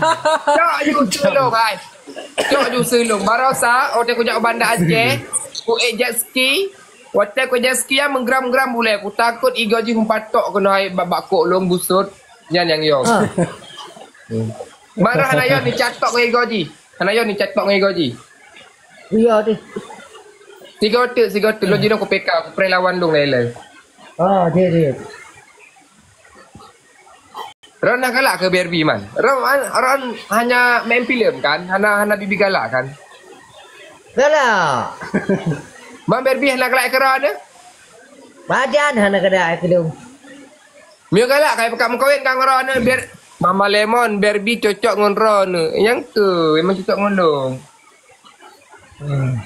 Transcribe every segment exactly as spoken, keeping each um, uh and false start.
Cok ju seulong, hai. Cok ju seulong. Barosa, watèe kujak u Banda Aceh, kuék jet ski. Watèe kuék jet ski, ya, menggeram-geram bulèe. Kutakot igoe jih meupatok keunoe hai bak, bak kok lôn busot. Nyan nyang yo. Ha. Marah hana yo ni catok ngon igoe jih. Hana yo ni catok ngon igoe jih. Iya deh. Sigoe teuk, sigoe teuk. Lôn jinoe kupeka, kupreh lawan lôn lé-lé. Ah, dia, dia. Ron na galak keu Barbie, man? Ron, ron hanya main filem, kan? Hana, hana bibi galak, kan? Galak. Man Barbie hana galak keu Ron, eh? Pajan hana galak keu lôn. Meunyoe galak, kai peugah meukawen ka ngon Ron, eh? Biar Mama Lemon, Barbie cocok ngon Ron, eh. Nyang keu, memang cocok ngon lôn. Hmm.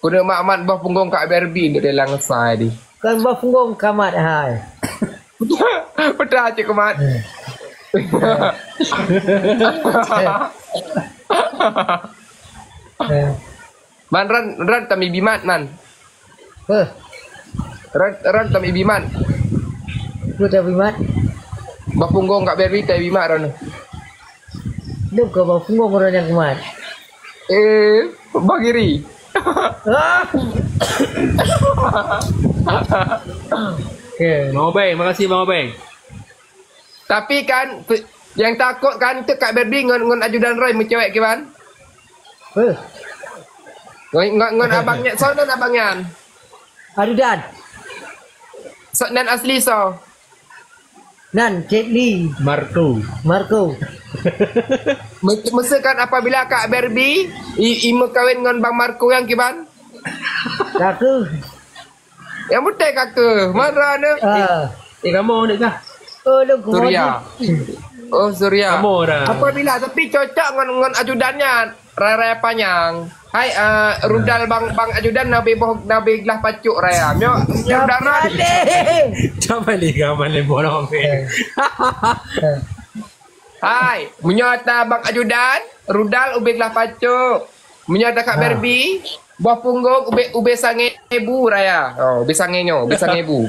Keuneuk mat-mat boh punggong Kak Barbie untuk dalam ngesai di. Kan boh punggong kamat hai. Peugah cit kumat. Hmm. Hmm. Man ran, ran tami bimat, man. Heh. Ran, ran tami bimat. Peue tami bimat? Boh punggong Kak Barbie tami bimat ran. Lôn ka boh punggong ureueng nyang kumat. Eh, Bang Giri. Ah. Okey. Bang Obeng, makasih Bang Obeng. Tapi kan, pe-, nyang takot kan tu Kak Barbie ngon, ngon ajudan Roy meucewek kiban? Heh. Ngon, ngon, ngon abang nyan, soe nan abang nyan? Ajudan. Soe nan asli soe? Nan, Cik Li. Marco. Marco. Me-, meuseukan apabila Kak Barbie i, i meukawen ngon Bang Marco nyang kiban? Kaka. Nyang beutôi kaka. Mara neu. Ah. Eh, kamoe dek kah? Oh, lôn Surya. Oh, Surya. Kamoe dah. Apabila tapi cocok ngon, ngon ajudan nyan. Raya-raya panyang. Hai, eh, rudal bang, bang ajudan nabi boh, nabi glah pacuk raya. Nyo, nyo dara. Coba lihat mana boh. Eh. Eh. Hai, meunyoe ata bang ajudan, rudal ubé glah pacuk. Meunyoe ata Kak Barbie, boh punggong ubé, ubé sangé bu raya. Oh, ubé sangé nyo, ubé sangé bu.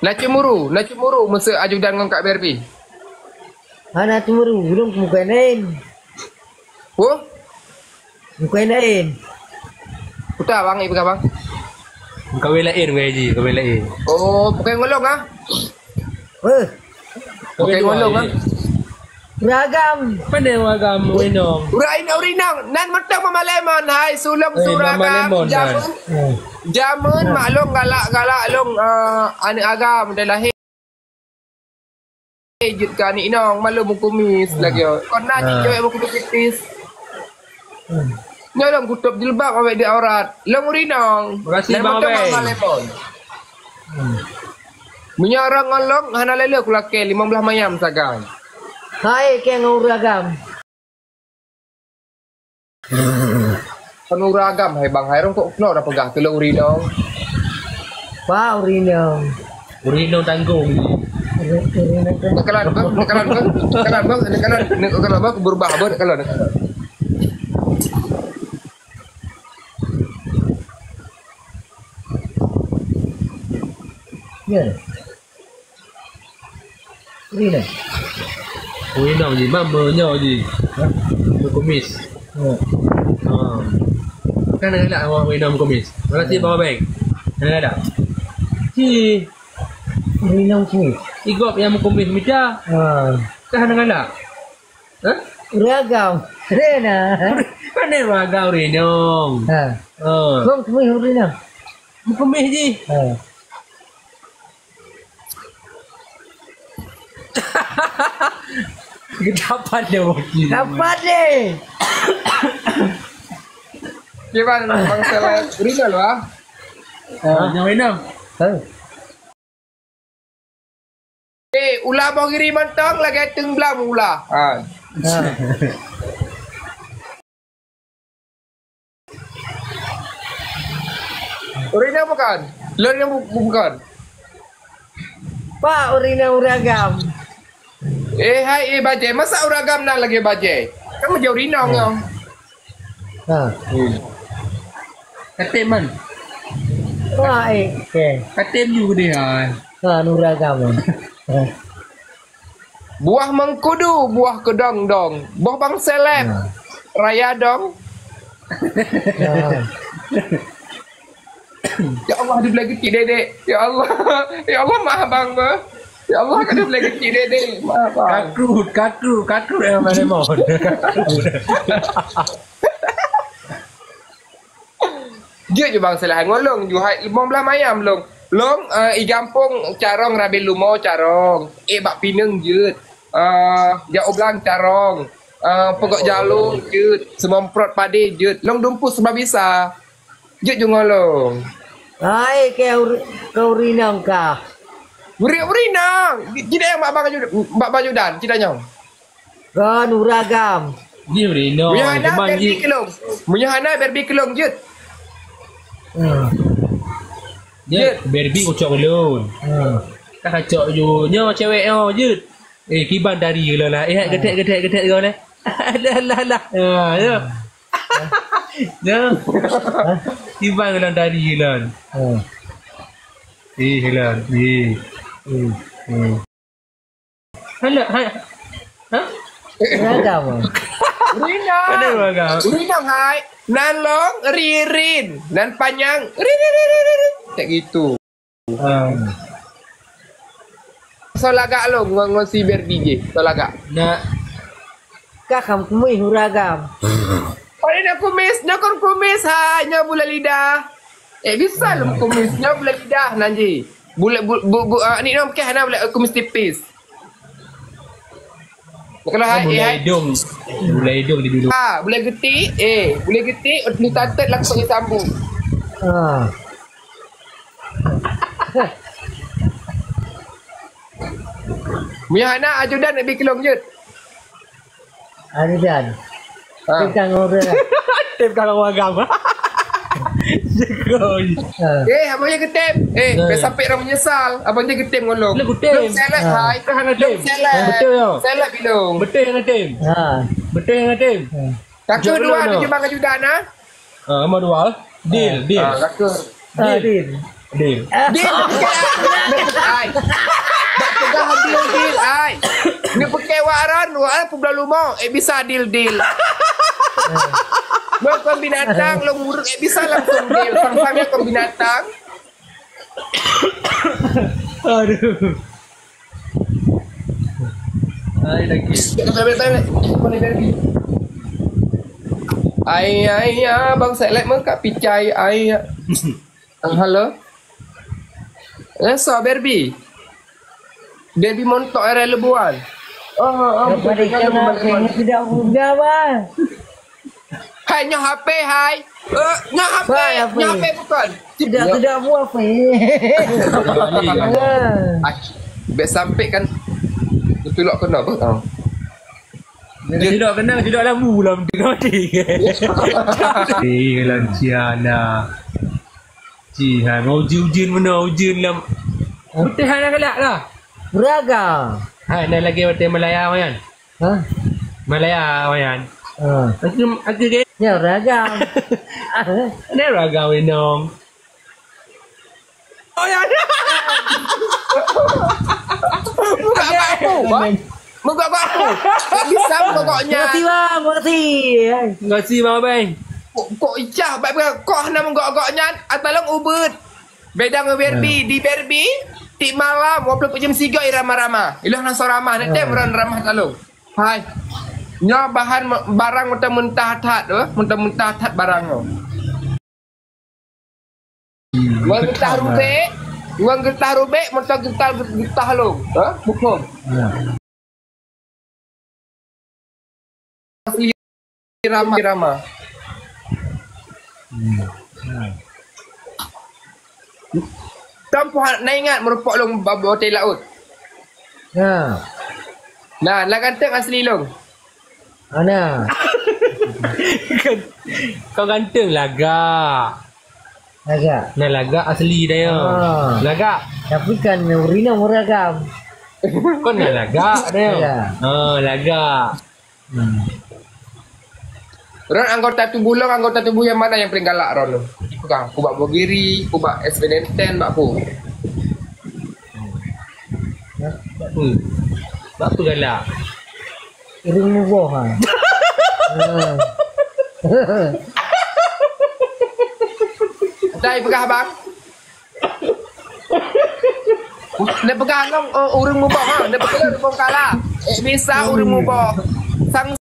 Na cemburu, na cemburu meuseu ajudan ngon Kak Barbie. Hana cemburu, ulôn bukan laén. Huh? Bukan laén. Uta bang, ibu bang. Kawin laén, wei ji, kawin laén. Oh, bukan ngolong ah? Eh. Bukan ngolong ah? Uragam. Mana uragam, Winong? Uragam, Urinong. Nan meuteuk Mama Lemon, hai, sulong eh, suragam. Mama Lemon, jamun, jamun, mak long galak-galak long, eh, aneuk agam, dah lahir. Eh, jeuet keu aneuk inong, malu meukumis lagi. Kon na cit cewek meukumis tipis. Nyoe lom kutôb jilbab awak di aurat. Long urinong. Makasih, Bang Abeng. Lemon. Meunyoe ureueng ngon long, hana lé-lé kulakée limong blaih mayam sagai. Hai, kée ngon ureueng agam. Kan ureueng agam hai bang, hai rong kok klo dah peugah tulông urinong. Wah, urinong. Urinong tanggong. Uri-, urinong tanggong. Nak kalan bang, nak kalan bang, nak kalan bang, nak kalan, nak kalan bang, berubah apa nak kalan, nak kalan. Ya. Uri nah. Uri nah ji, mam meunyoe ji. Ha? Meukumis. Ha. Ha. Kan galak awak uri nah meukumis. Malah si bawah bank. Kan galak. Si uri nah meukumis. Igop nyang meukumis mita. Ha. Kan galak. Ha? Uri agam. Rena. Mana uri agam uri nyong? Ha. Ha. Kong kumis uri nah. Meukumis ji. Ha. Geudapat deh wakil. Dapat deh. Kiban bangsa lain. Ringan lah. Ha, nyang mana? Ha. Eh, ula boh giri mantong lagèe teungblang ula. Ha. Ha. Ureueng inong bukan? Lôn inong bu-, bukan. Pak, ureueng inong ureueng agam. Eh, hai, eh, bajèe. Masa ureueng agam na lagèe bajèe? Kan bajèe ureueng inong nyoe. Ha. Hmm. Katem man. Wah, eh, okey. Katem you deh, hai. Nuragam. Buah mengkudu, buah kedong-dong. Boh bang seleb. Nah. Raya dong. Nah. Ya Allah, ada belah getik dedek. Ya Allah. Ya Allah, maaf bang, bah. Ya Allah, ada belah getik dedek. Maaf bang. Kakrut, kakrut, kakrut yang mana mau. Kakrut. Jeuet ju bang, salah ngolong ju hai limong belah mayam long. Long, eh, i gampông carong, Raben Lumo carong. Eh, bak Pineung jeuet. Eh, jak u blang carong. Eh, Pogok Jalong jeuet. Seumomprot Padé jeuet. Long dumpeue seubabisa. Jeuet ju ngolong. Hai, keu ur-, keu urinong kah? Uri-, urinong. Cit nyang bak bang Ju-, bak bang Judan, cit nyang. Kon uragam. Ni urinong. Meunyoe hana, Berbi keulong. Meunyoe hana, Berbi keulong jeuet. Hmm. Jeuet, Berbi kucok ulôn. Hmm. Ka cok ju. Nyoe cewek nyoe jeuet. Eh, kiban dari lôn lah. Eh, getek, getek, getek lôn lah. Alah, alah, alah. Ha, ya. Ya. Kiban lôn dari lôn. Hmm. Eh, lôn. Eh. Hmm. Hmm. Hana, ha, ha? Ragam. Urinong. Ada ragam. Urinong hai. Nan long ririn, nan panyang ri, ri, ri. Tak gitu. Ah. Soe lagak long ngon, ngon si Berdi je. Soe lagak. Nak. Kah kam kumis uragam. Oh, ini kumis, nyoe kon kumis hai, nyoe bulèe lidah. Eh, bisa lom kumis, nyoe bulèe lidah nan ji. Bulèe bu, bu, bu, ah, ni nyoe keh na bulèe kumis tipis. Kalau hai, bulèe hai. Idong. Bulèe idong di dulu. Ah, bulèe getik, eh, bulèe getik, ni tatet langsung disambung. Ah. Meunyoe hana ajudan leubeh keulong jeuet. Ajudan. Ha. Tukang ureueng. Tim kang agam. Jegoi. Ha. Eh, abang je getem. Eh, ha. Sampai orang menyesal. Abang je getem ngolong. Lah getem. Long seleb, ha. Hai. Kan hana tem. Long seleb. Betul ya. Seleb bilong. Betul hana tem. Ha. Betul hana tem. Ha. Kaka dua tu cuma ajudan, ha? Ah, nombor dua. Deal, deal. Ah, kaka. Ah, deal. Deal. Deal. Ai. Bak peugah deal, deal, ai. Ni pakai waran, waran publa lumo, eh, bisa deal, deal. Lo kon binatang, lo nguruk, eh, bisa langsung deal. Sang-sang ya kon binatang. Aduh. Hai lagi. Ai, ai, ya, bang selek mengkak picai, ai, ya. Ah, halo. Eh, so, Berbi. Berbi montok area lebuan. Oh, oh, oh, betul, betul, betul, betul. Tidak mudah, bang. Hai, nyoe H P, hai. Eh, nyoe H P, hai, H P. Nyoe H P bukan. Tidak, tidak buat apa. Ai, bèk sampai kan. Betul lok kena apa? Oh. Tidak kena, tidak lampu lam tengah mati. Eh, lanciana. Ci, ha, mau ujeuen-ujeuen mana, ujeuen lam. Betul hana galak lah. Beragam. Hai, dah lagi betul Malaya, Wayan. Hah? Malaya, Wayan. Ah. Aku, aku ke? Ya, ragam. Ada ragam, Inong. Oh, ya. Buka apa aku, Bang? Menggok-gok aku. Tak bisa menggok-gok nyan. Makasih, Bang. Makasih. Makasih, Bang Abang. Kok, kok icah, Bang, kok hana menggok-gok nyan? Atalong ubit. Bedang Berbi, di Berbi, tiep malam, dua puluh empat jam sigoe ramah-ramah. Iloh na soe ramah, neutém ron ramah talong. Hai. Nyoe bahan me-, barang mentah-mentah that, eh? Mentah-mentah that barang nyoe. Ngon getah rubek, ngon getah rubek, mentah getah, getah long. Ha? Bukan. Asli irama, irama. Hmm. Hmm. Tampu na ingat meurupok long ba-, batèe laôt. Nah. Nah, na ganteng asli long. Ana. Kau ganteng lagak. Lagak. Nah, lagak asli dah ya. Ah. Lagak. Tapi kan urina muragam. Kau nak lagak dah ya. Lagak. Ah, lagak. Hmm. Ron anggota tubuh long, anggota tubuh yang mana yang paling galak Ron? Pegang, kubak bogiri, kubak S P ten, bak apa? Bak peue? Bak peue galak? Ureueng muboh ha. Dai peugah bang. Dia peugah ngon uh, ureueng muboh ha. Dia peugah ureueng kala. Eh, bisa ureueng muboh. Sang